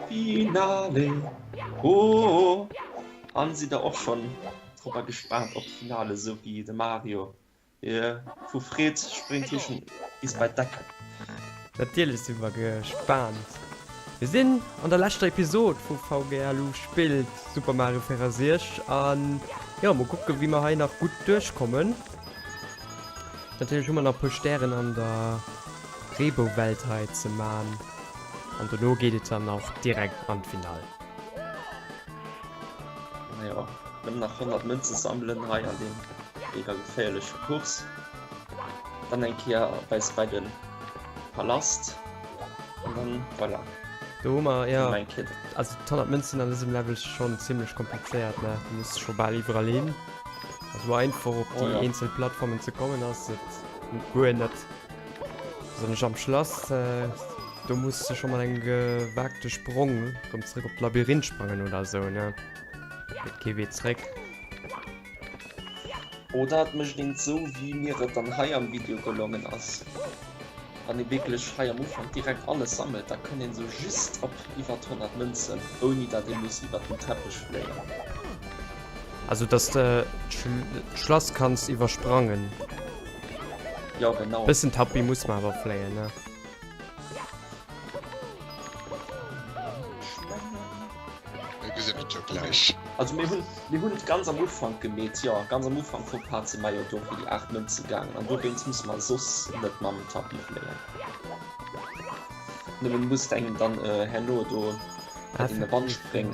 Finale! Oh! An sidd der och schonn drobber gespaant op d'Finale, esou wéi de Mario? Hie vu Freed spréngt hie schonn bis bei d'Decken. Natierlech si mer gespaant. Mir sinn an der leschter Episod vu VGLU spillt Super Mario 64 an jo, mol kucke wéi mer hei nach gutt duerchkommen. Natierlech hu mer nach e puer Stären an der Reebouwelt hei ze man an dono geet et dann och direkt an d'Finall. Naja, nëmmen nach 100 Mënze sammelen hei an deem mega geféierleche Kurs. Dann eng Kéier eis bei de Palast an dann voilà. Do hu mer, jo, also d'100 Mënzen an dësem Level schonn zimmlech komplizéiert, ne? Du muss scho bal iwwerall hin. Esou einfach op déi oh, ja. eenzel Plattformen ze kommen ass et guer net. Besonnesch am Schlass, äh, do muss du schon mal eng gewagte Sprong rëm zréck op d'Labyrinth sprangen oder esou, ne? Gëtt kee Wee zréck. Oder et mécht een et sou wéi mir et dann hei am Video gelongen ass. Wann ee wierklech hei am Ufank direkt alles sammelt, da kënnt een sou just op iwwert 100 Mënzen, ouni dat ee muss iwwert den Teppech fléien. Also dass de d'Schlass kanns iwwersprangen. Jo genau. Bëssen Tapis muss man awer fléien ne. Mir gesinn et jo gläich. Also mir hunn mir hunn et ganz am Ufank gemeet, jo ganz am Ufank vum Part si mer jo do fir déi 8 Mënze gaangen an dowéinst musse mer soss net mam Tapis fléien. Nëmmen muss engem dann herno do bei deene Wandspréng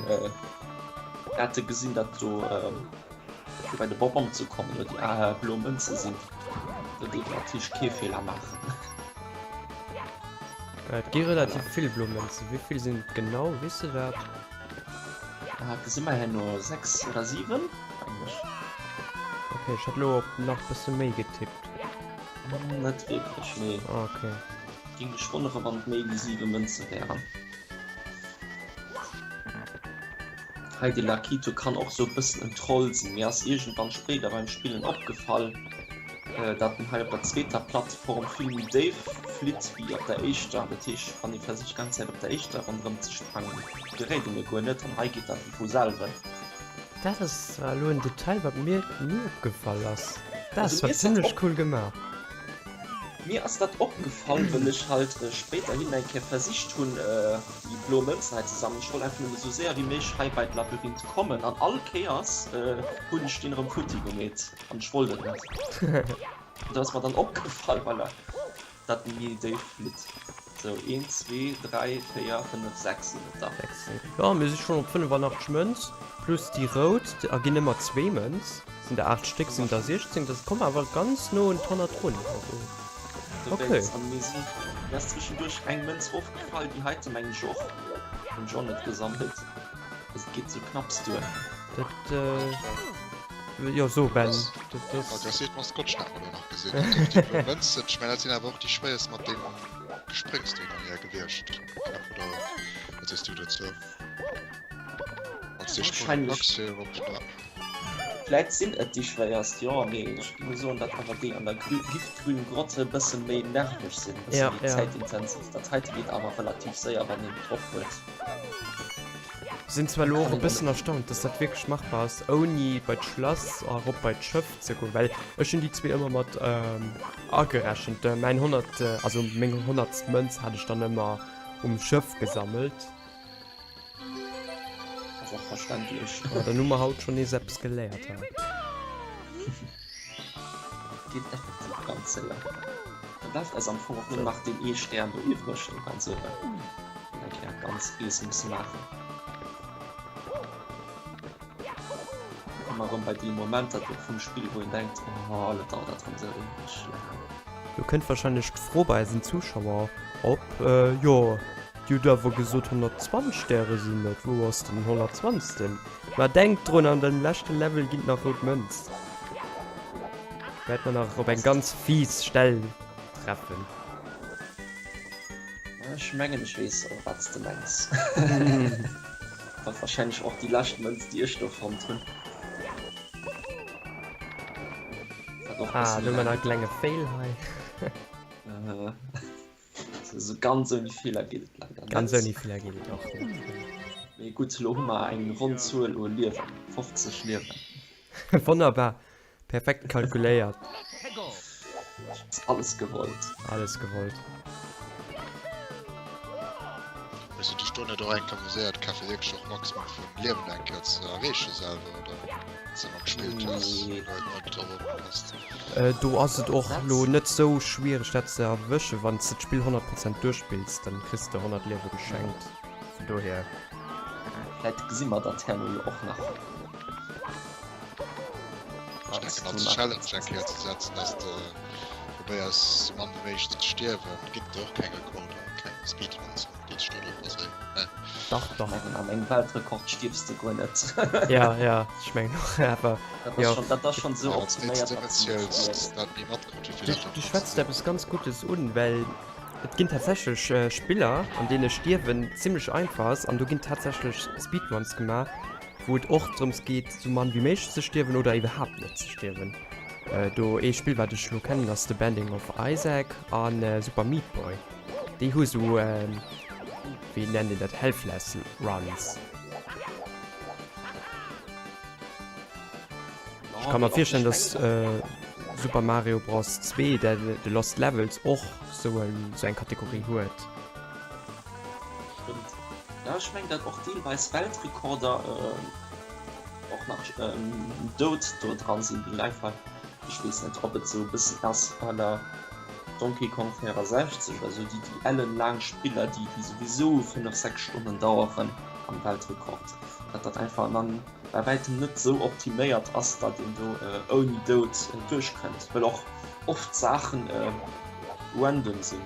Erte gesinn, dat do fir bei de Bonbon ze kommen do déi blo Mënze sinn. Do dierf een natierlech kee Feeler maachen. Et gi relativ vill blo Mënzen. Wéi vill sinn et genau, weess de dat? Gesi mer herno 6 oder 7, mengen ech. Ok, ech hätt elo op nach bësse méi getippt. Net wierklech, nee. Ok. Géing mech wonnere wann et méi wéi 7 Mënze wären. Hei de Lakitu kann och sou e bëssen en Troll sinn. Mir ass iergendwann spéider beim Spillen opgefall, dat en hei op der zweeter Plattform vill méi déif flitt wéi op der éischter. Dat heescht, wann ee versicht ganz Zäit op der éischter ronderëm ze sprangen, geréit en e guer net an hei geet dat wéi vu selwen. Dat ass zwar elo en Detail wat mir ni opgefall ass. Dat ass zwar zimlech cool gemaach. Mir ass dat opgefall wëll ech halt spéiderhin eng Kéier versicht hunn déi blo Mënzen hei ze sammelen. Ech wollt einfach nëmme sou séier wéi méiglech hei bei d'Labyrinth kommen an all Kéiers hunn ech deen erëm futti gemeet an ech wollt et net. An do ass mer dann opgefall, voilà, dat en méi déif flitt. Sou, 1, 2, 3, 4, 5, 6 sinn et der. 6 sinn, jo, mir si schonn op 85 Mënz, plus déi rout erginn ëmmer zwee Mënz, sinn der 8 Stéck, sinn der 16, dat komm awer ganz no un d' 100 drun, also ok. An mir sinn, mir ass zwëschenduerch eng Mënz ofgefall, déi heite mengen ech och, hunn ech och net gesammelt, also et geet sou knapps duer. Dat, jo, so Ben, dat ass. Dat ass d'Maskottchen hat mer elo nach gesinn, dat och déi blo Mënzen, ech mengen dat sinn awer och déi schwéierst mat deem Gespréngs do hin an hier gewiescht, knapp, oder wat sees du dozou? Als dee Sprong Wahrscheinlech. packs fir erop, ja. Vläit sinn et déi schwéierst, jo, mee ech géing soen, datt awer déi an der giftgrün Grotte e bësse méi nerveg sinn, e bësse Ja, méi ja. zäitintensiv. Dat heite geet awer relativ séier, wann een et drop huet. Sinn zwar Da elo kann och e een bëssen och. erstaunt, dass dat wierklech machbar ass, ouni bei d'Schlass a rop bei d'Schëff ze goen, well ech hunn déi zwee ëmmer mat agerechent. Mäin 100, also meng honnertst Mënz hat ech dann ëmmer um Schëff gesammelt. Ass och verständlech. Ma dann hu mer haut schonn nees eppes geléiert hei. Geet effektiv ganz séier. Da bleift eis am Fong och nëmmen nach deen ee Stär do iwwreg, do ganz uewen, deen eng Kéier ganz ees musse maachen. Komme mer erëm bei déi Momenter do vum Spill, wou een denkt, oh, elo dauert dat erëm esou éiweg laang. Do kënnt wahrscheinlech d'Fro bei eisen Zuschauer op, Jo, Dir hutt awer gesot 120 Stäre sinn et, wou ass den 120.? Mä denkt drun, an dem leschte Level ginn et nach rout Mënz. Wäert mer nach op eng ganz fies Stell treffen. Ech mengen ech weess wat s de mengs. War wahrscheinlech och déi lescht Mënz déi ech do fonnt hunn. Wat och Ah, bëssen do hu mer laang nach e gedauert. klenge Fail hei. Esou ganz ouni Feeler geet et leider net. Ganz ouni Feeler geet et och net. Mee gutt, elo hu mer eng ronn Zuel u Liewen, 50 Liewen. Wonnerbar, perfekt kalkuléiert. Ass alles gewollt. Alles gewollt. Hues du dech do net och eng Kéier amuséiert, Café wierklech och maximal vum Liewen eng Kéier ze erreechen selwer, oder wéi s de ëmmer gespillt hues oder ëmmer drop opgepasst? Do ass et och lo net sou schwiereg dat ze erwëschen, wann s de d'Spill 100 Prozent duerchspills, dann kriss de 100 Liewe geschenkt, vun dohier. Vläit gesi mer dat herno jo och nach. Ech denken als Challenge eng Kéier ze setzen, dass de probéiers sou mann wéi méiglech ze stierwen, ginn et och keng Rekorder, keng Speedruns déi sech do drop baséieren, ne? Dach, dach. Mengen an engem Weltrekord stierfs de guer net. Ja, ja, ech mengen och, awer jo. Dat ass schonn esou optiméiert, datt s de net stierfs. Dat méi matkritt, wéi vill dat Du schwätzt eppes ganz Guddes un, well et ginn tatsächlech Spiller, an deene Stierwen zimmlech einfach ass an do ginn tatsächlech Speedruns gemaach, wou et och drëms geet sou mann wéi méiglech ze stierwen oder iwwerhaapt net ze stierwen. Do ee Spill wat ech lo kennen ass The Bending of Isaac a Super Meat Boy. Déi hu sou wéi nennt een dat Healthless Runs. Ech ka mer virstellen dass Super Mario Bros 2 The Lost Levels och sou eng Kategorie huet. Stëmmt. Ja ech meng dat och deelweis Weltrekorder och nach Doud do dran sinn, déi einfach, ech weess net ob et sou e bëssen ass à la Donkey Kong 64 oder sou, déi déi ellenlaang Spiller déi déi souwisou 5, 6 Stonnen daueren am Weltrekord, dat dat einfach dann bei wäitem net sou optiméiert ass, dat een do ouni Doud duerchkënnt, well och oft Saachen random sinn.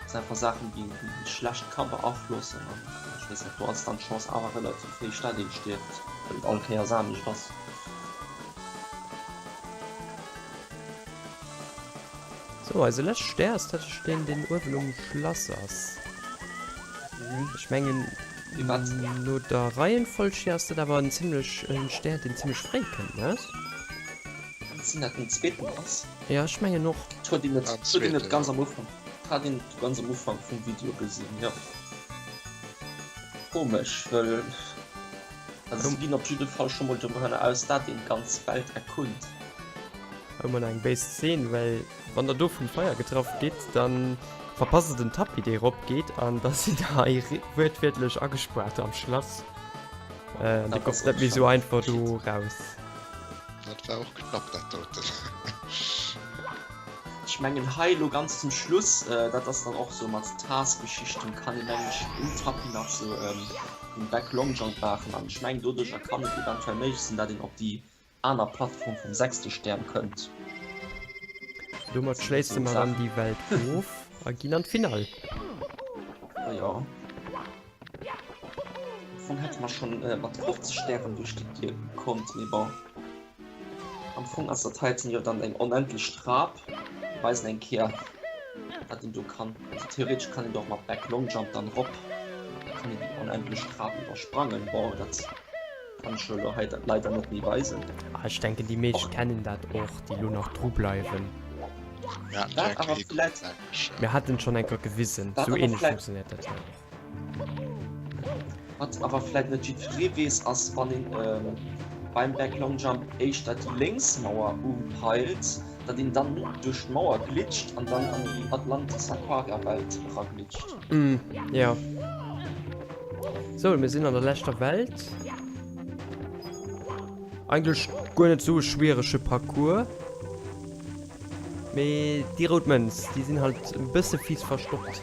Et sinn einfach Saachen, déi een schlecht ka beaflossen an ech weess net, do ass dann d'Chance awer relativ héich, dat een stierft, well et all Kéiers anescht ass. Sou, eise leschte Stär ass tatsächlech deen, deen uewen um Schlass ass. Ech mengen, no der Reihenfolg hier ass dat awer en zimmlech, en Stär, deen zimmlech fréi kënnt, ne? Kann sinn dat den zweeten ass. Ja ech mengen och. Et huet een et, et huet een et ganz am Ufank, et hat een et ganz am Ufank vum Video gesinn, jo. Komesch, wëll also se ginn op jidde Fall scho mol dovunner aus dat een d'ganz Welt erkund. Hei hu mer nach eng béis Szene, well wann der do vum Feier getraff gitt, dann verpasst der den Tapis dee rop geet an da sidd der hei wuertwiertlech agespaart am Schlass. An dir kommt net méi sou einfach do raus. Dat war och knapp dat doten. Ech mengen hei elo ganz zum Schluss, dat ass dann och sou mat Task-Geschichten, kann een mengen ech um Tapis nach sou den Back Long Jump maachen an ech mengen doduercher kann et eventuell méiglech sinn, dat een op déi aner Plattform vum sechste Stern kënnt. Domat schléisse mer dann déi Welt of a ginn an d'Finall. Oh jo. Am Fong hätte mer schon mat 50 Stären duerch déi Dier gekonnt, mee bon. Am Fong ass dat heiten jo dann eng onendlech Trap. Mir weisen eng Kéier, wat een do kann. Also theoretesch kann een do och mat Back Long Jump dann rop. Da kann een déi onendlech Trap iwwersprangen. Bon, dat kann ech jo elo hei leider net méi weisen. Ah, ech denken déi meescht kennen dat och, déi elo nach dru bleiwen. Wat awer vläit. Mir haten et schonn eng Kéier gewisen, sou ähnlech funktionéiert dat jo och. Wat awer vläit net jiddweree weess, ass wann een beim Back Long Jump éischter déi lénks Mauer upeilt, datt een dann duerch d'Mauer glitscht an dann an déi Atlantis Aquaria Welt eraglitscht. Mm, jo. Sou, mir sinn an der leschter Welt. Eigentlech guer net sou e schwierege Parcours. Mee déi rout Mënz, déi sinn halt e bësse fies verstoppt.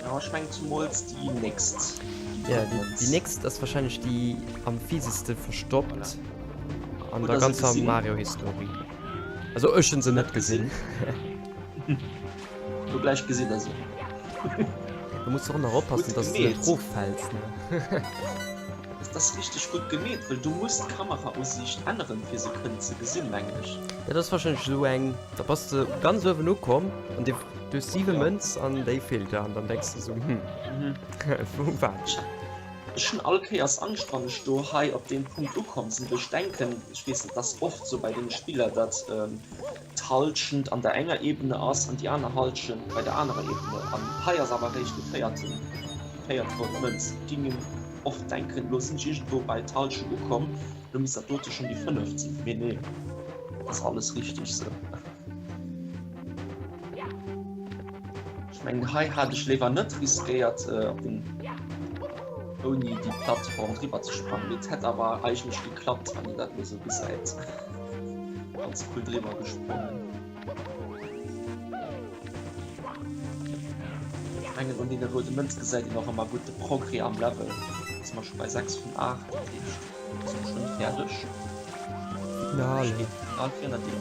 Ja, ech mengen zumools déi nächst. Ja, déi, déi nächst ass wahrscheinlech déi am fieseste verstoppt an der ganzer Mario-History. Also ech hunn se net gesinn. Du gleich gesinn der se. Du muss och nach oppassen, dass du net roffäls, ne? Dat ass richteg gutt gemeet, well du muss d'Kamerausiicht änneren, fir se kënnen ze gesinn, mengen ech. Dat ass wahrscheinlech esou eng, da bass de ganz uewen ukomm an dir Du hues 7 Mënz an déi feelt der an dann denks de sou, hm, wou war déi? Ech hunn all Kéiers Angscht wann ech do hei op deem Punkt ukomm sinn, well ech denken, ech weess net, et ass oft sou bei deene Spiller, datt. d'Hallschent an der enger Ebene ass an déi aner Hallschent bei der anerer Ebene. An hei ass awer eréischt de véierten, déi véiert rout Mënz. Et ging een oft denken, elo sinn ech iergendwou bei d'Hallschent ukomm, elo misst dat dote schonn déi fënneft sinn. Mee nee, ass alles richteg sou. Ech mengen hei hat ech léiwer net riskéiert op den ouni déi Plattform driwwer ze sprangen, mee et hätt awer eigentlech geklappt, wann een dat elo sou gesäit. Ganz cool driwwer gesprongen. Ech mengen un deene roude Mënze gesäit een och ëmmer gutt de Progrès am Level. Da si mer scho bei 6 vun 8, dat heescht mir si geschwënn fäerdeg. Finale. Steet Finale virun der Dier.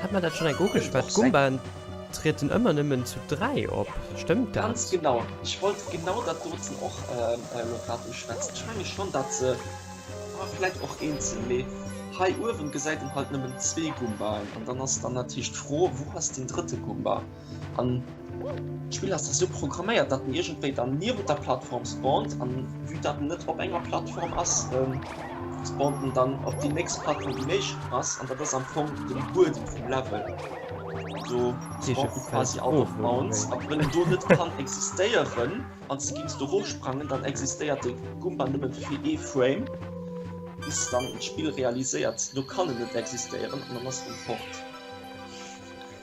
Hat mer dat schon eng ugeschwat? D'Gumbaen trieden ëmmer nëmmen zu 3 op, stëmmt dat? Ganz genau, ech wollt genau dat doten och elo grad uschwätzen. Ech menge schon dat se, ah vläit och eenzel, mee hei uewen gesäit een halt nëmmen zwee Gumbaen an dann ass dann natierlech d'Fro, wou ass deen drëtte Gumba? An d'Spill ass da sou programméiert, datt en iergendwéi dann niewent der Plattform spawnt an vue datt en net op enger Plattform ass, spawnt en dann op déi nächst Plattform déi méi ass an dat ass am Fong de Buedem vum Level. Do spawnt en quasi out of bounds a well en do net kann existéieren, wann s de géings do rofsprangen, dann existéiert de Goomba nëmme fir ee Frame, bis dann d'Spill realiséiert, do kann en net existéieren an dann ass en fort.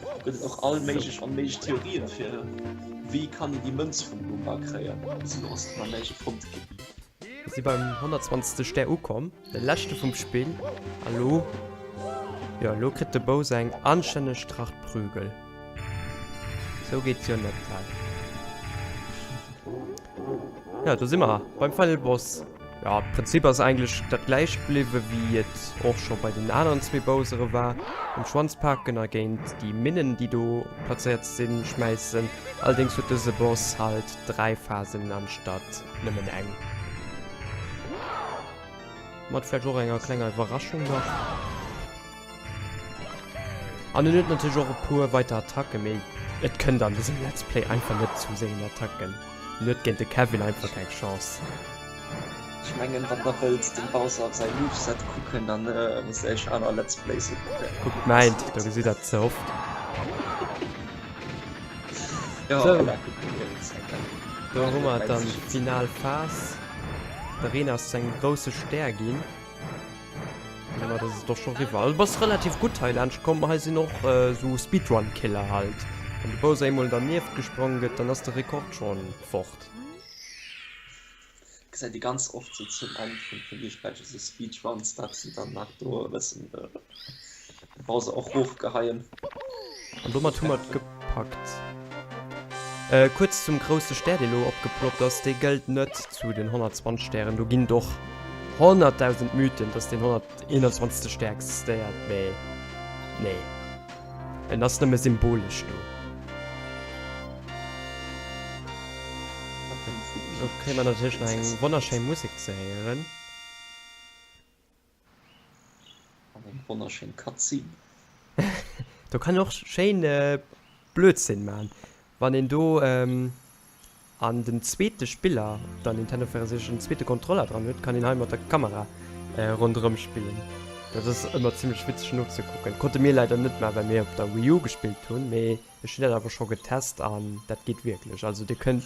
Do gëtt et och all méiglech onméiglech Theorien fir wéi kann een déi Mënz vum Goomba kréien. Bis elo ass nach näischt fonnt ginn. Mir si beim 120. Stär ukomm, de leschte vum Spill. A lo, jo, lo kritt de Bowser eng anstänneg Tracht Prügel. Sou geet jo net hei. Jo, do si mer beim Final Boss. Jo, d'Prinzip ass eigentlech dat gläicht bliwwe wéi et och scho bei den aneren zwee Bowsere war. Um Schwanz paken a géint déi Minnen déi do plazéiert sinn schmäissen. Allerdéngs huet dëse Boss halt 3 Phasen anstatt nëmmen eng. Mat vläicht och enger klenger Iwwerraschung nach. An en huet natierlech och e puer weiter Attacken, mee et kënnt an dësem Let's Play einfach net zu sengen Attacken. En huet géint de Kevin einfach keng Chance. Ech mengen wann der wëllt dem Bowser säi Moveset kucken, dann musst der iech aner Let's Plays ukucken. Kuckt mäint, do gesitt der ze oft. Jo, Sou. voilà, kucke mir uns eng an. Do hu mer dann d'final Phas. D'Arena ass zu engem grousse Stär ginn. Ma dat ass doch scho riwwer. Also bass relativ gutt hei laanscht komm. Hei sinn och esou Speedrun-Killer halt. Wann de Bowser eemol dernieft gesprong gëtt, dann ass de Rekord schonn fort. Gesäit ee ganz oft sou zum Enn vun vun iergendwelche sou Speedruns, dat se dann nach do e bëssen de Bowser och rofgeheien. An domat hu mer et gepackt. Kuerz zum grousse Stär dee lo opgeploppt ass, dee gëllt net zu den 120 Stären. Do ginn et och 100.000 Mythen, dass deen 121. Stär existéiert, mee nee, en ass nëmme symbolesch do. Do kréie mer natierlech nach eng wonnerschéi Musek ze héieren. An eng wonnerschéin Cutscene. Do kann een och schéin Blödsinn man. Wann een do an den zweete Spiller op der Nintendo 64 en zweete Kontroller dran huet, kann een hei mat der Kamera ronderëm spillen. Dat ass ëmmer zimlech witzeg nozekucken. Konnte mir leider net man, well mir op der Wii U gespillt hunn, mee Ech hunn dat awer scho getest an dat geet wierklech. Also dir kënnt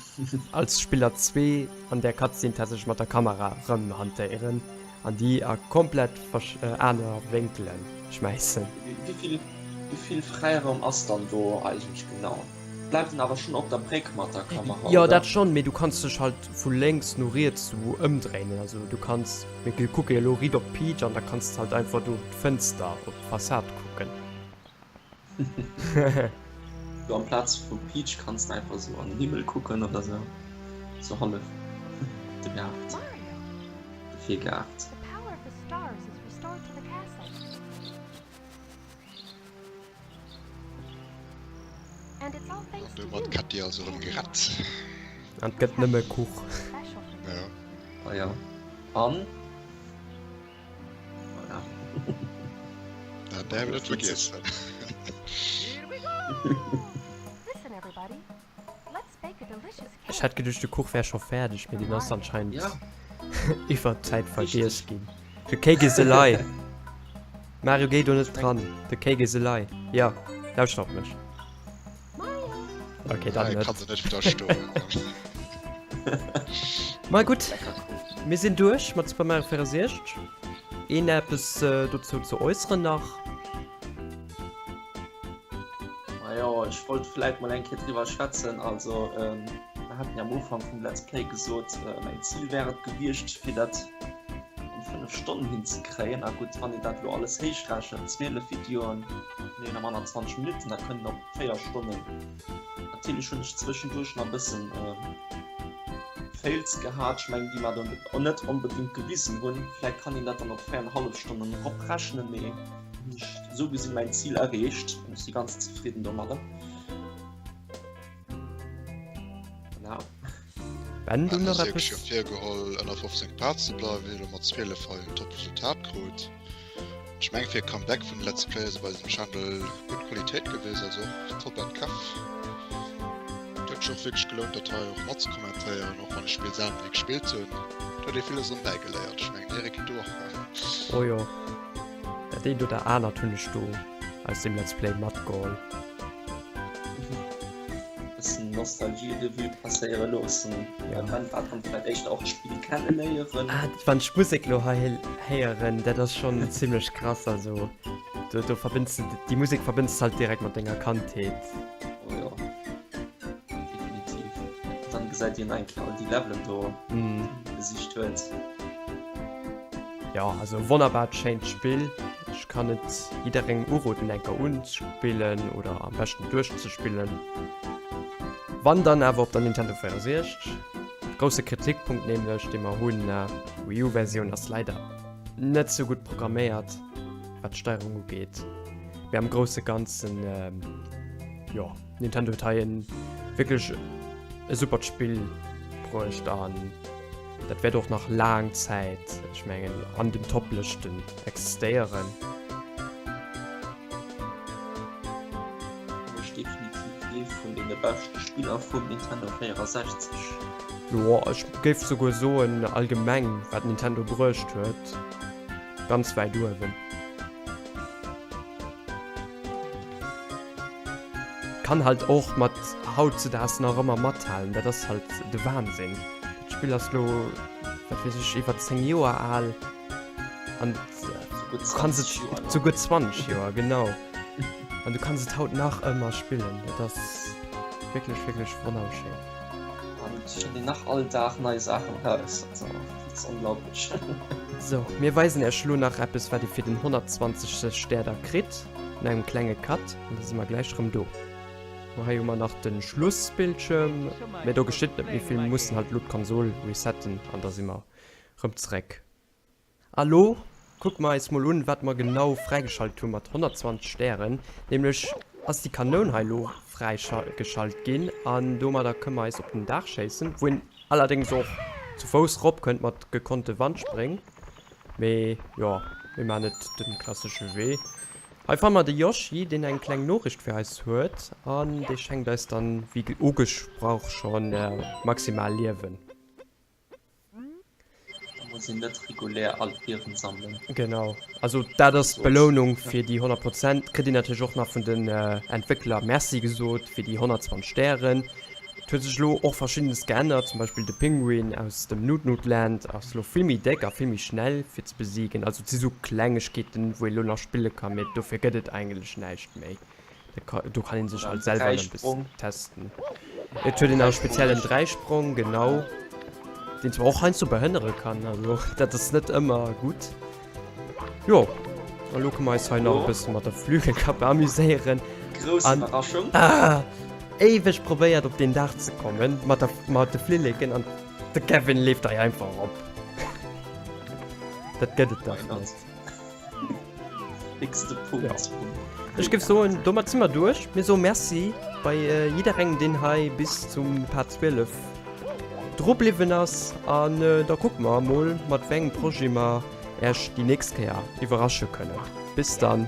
als Spiller 2 an där Cutscene tatsächlech mat der Kamera rëmhantéieren an déi a komplett aner Wénkele schmäissen. Wéi vill Fräiraum ass dann do eigentlech genau? Bleift en awer schonn op der Bréck mat der Kamera, oder? Jo, dat schonn, mee du kanns dech halt vu lénks no riets sou ëmdréinen. Also du kanns, mir kucke jo elo riit op d'Peach an da kanns de halt einfach do d'Fënster op d'Fassad kucken. Du amplaz vu Peach kanns de einfach sou an den Himmel kucken oder sou. Sou hallef de Gaart, de Virgaart. An domat d'Katty also erëm gerett. An 't gëtt nëmme Kuch. Jo. Ah jo. An? Voilà. Dat däerf een net vergiessen. Ech hat geduecht de Kuch wär scho fäerdeg, mee deen ass anscheinend. Ja. Iwwer d'Zäit vergiess ginn. The cake is a lie. Mario géi do net dran. The cake is a lie. Ja, lauschter op mech. Okay, dann net. Kann se net widderstoen. Ma gutt, mir sinn duerch mat Super Mario 64. Een eppes dozou ze äusseren nach? Majo, ech wollt vläit mol eng Kéier driwwer schwätzen. Also, mir haten jo am Ufank vum Let's Play gesot, mäin Zil wär et gewiescht, fir dat an 5 Stonnen hinzekréien. A gutt, wann een dat elo alles héichrechent, 12 Videoen, méi oder manner 20 Minutten, da kënnt een op 4 Stonnen. Natierlech hunn ech zwëschenduerch nach e bëssen Fails gehat, ech mengen, déi mer dann net onbedéngt gewisen hunn. Vläit kann een dat dann op 4,5 Stonnen eroprechnen, mee hunn ech esou gesinn mäin Zil erreecht an ech si ganz zefridden domadder. Genau. Ben, du nach eppes? Ech hu virgeholl ënner 15 Parts ze bleiwen, hunn elo mat 12 hei en top Resultat krut. Ech mengen fir e Comeback vun de Let's Plays op eisem Channel gutt Qualitéit gewies, also och top entkaff. Et huet sech och wierklech gelount dat hei och matzekommentéieren, och wann ech d'Spill selwer ni gespillt hunn. Et huet ee villes erëm bäigeléiert. Ech mengen Eric du och. Oh jo, dat eent oder anert hunn ech do aus dem Let's Play matgeholl. Bëssen Nostalgie Revue passéiere loossen. Ja. Moment war dann vläicht éischter och d'Spill kenneléieren. Ah, wann ech d'Musek lo hei héieren, dat ass schonn zimmlech krass. Also do, do verbënns de, déi Musek verbënns de halt direkt mat denger Kandheet. Oh jo, definitiv. Dann gesäit een eng Kéier all déi Levelen do, déi een besicht huet. Jo, also wonnerbart schéint Spill. Ech kann et jidderengem uroden enker unzespillen oder am beschten duerchzespillen. Wann dann awer op der Nintendo 64. Grousse Kritikpunkt nämlech dee mer hunn, Wii U Versioun ass leider net sou gutt programméiert wat d'Steierung ugeet. Mee am grousse ganzen jo Nintendo huet hei en wierklech e supert Spill bruecht an Dat wäert och nach laang Zäit, ech mengen, an den Toplëschten existéieren. Fir mech definitiv ee vun deene beschte Spiller vum Nintendo 64. Jo, ech géif souguer soen, allgemeng wat Nintendo bruecht huet, ganz wäit uewen. Kann halt och mat hautzedaags nach ëmmer mathalen, dat ass halt de Wahnsinn. Dat Spill ass lo, wat weess ech, iwwer 10 Joer al an du kanns et, souguer 20 Joer, genau, an du kanns et haut nach ëmmer spillen. Dat ass wierklech, wierklech wonnerschéin. An et fënnt een nach all Dag nei Saachen eraus, also dat ass onglaublech. Sou, mir weisen iech lo nach eppes wat dir fir den 120. Stär da kritt. No engem klenge Cut an da si mer gläich rëm do. Bon, hei hu mer nach de Schlussbildschirm, mä do geschitt net méi vill. Mir mussen halt elo d'Konsol resetten an da si mer rëm zeréck. A lo kucke mer eis mol un, wat mer genau fräigeschalt hu mat 120 Stären. Nämlech ass déi Kanoun hei elo fräigeschalt ginn an domadder kënne mer eis op den Daach schéissen, wou een allerdéngs och zu Fouss rop kënnt mat gekonnte Wandspréng. Mee jo, mir maan et den klassesche Wee. Hei fanne mer de Yoshi, deen eng kleng Noriicht fir eis huet an dee schenkt eis dann, wéi ugesprach schon, maximal Liewen. Da muss een net regulär all d'Liewen sammelen. Genau, also dat ass d'Belounung fir déi 100 Prozent. Kritt een natierlech och nach vun den Entwéckler Merci gesot fir déi 120 Stären. Et huet sech elo och verschiddenes geännert, zum Beispill de Pinguin aus dem Nut Nut Land ass elo vill méi déck a vill méi schnell fir ze besiegen. Also et si sou Klengegkeeten, wou ee lo nach spille kann, mee dofir gëtt et eigentlech näischt méi. Do kann ee sech halt selwer nach e bëssen testen. Et huet een nach e speziellen Dräisprong, genau, deen zwar och heiansdo behënnere kann, also dat ass net ëmmer gutt. Jo, a lo kënne mer eis hei nach e bësse mat der Flügelkappe amuséieren. Grouss Iwwerraschung. Ah, éiweg probéiert op deen Daach ze kommen mat der mat de Flilleken an de Kevin leeft hei einfach erop. Dat gëtt et dach net. Héchste Punkt. Ja. Ech géif soen, domat si mer duerch. Mir soe Merci bei jidderengem, deen hei bis zum Part 12 dru bliwwen ass. An da kucke mer emol, mat wéi engem Projet mer Äech déi nächst Kéier iwwerrasche kënnen. Bis dann.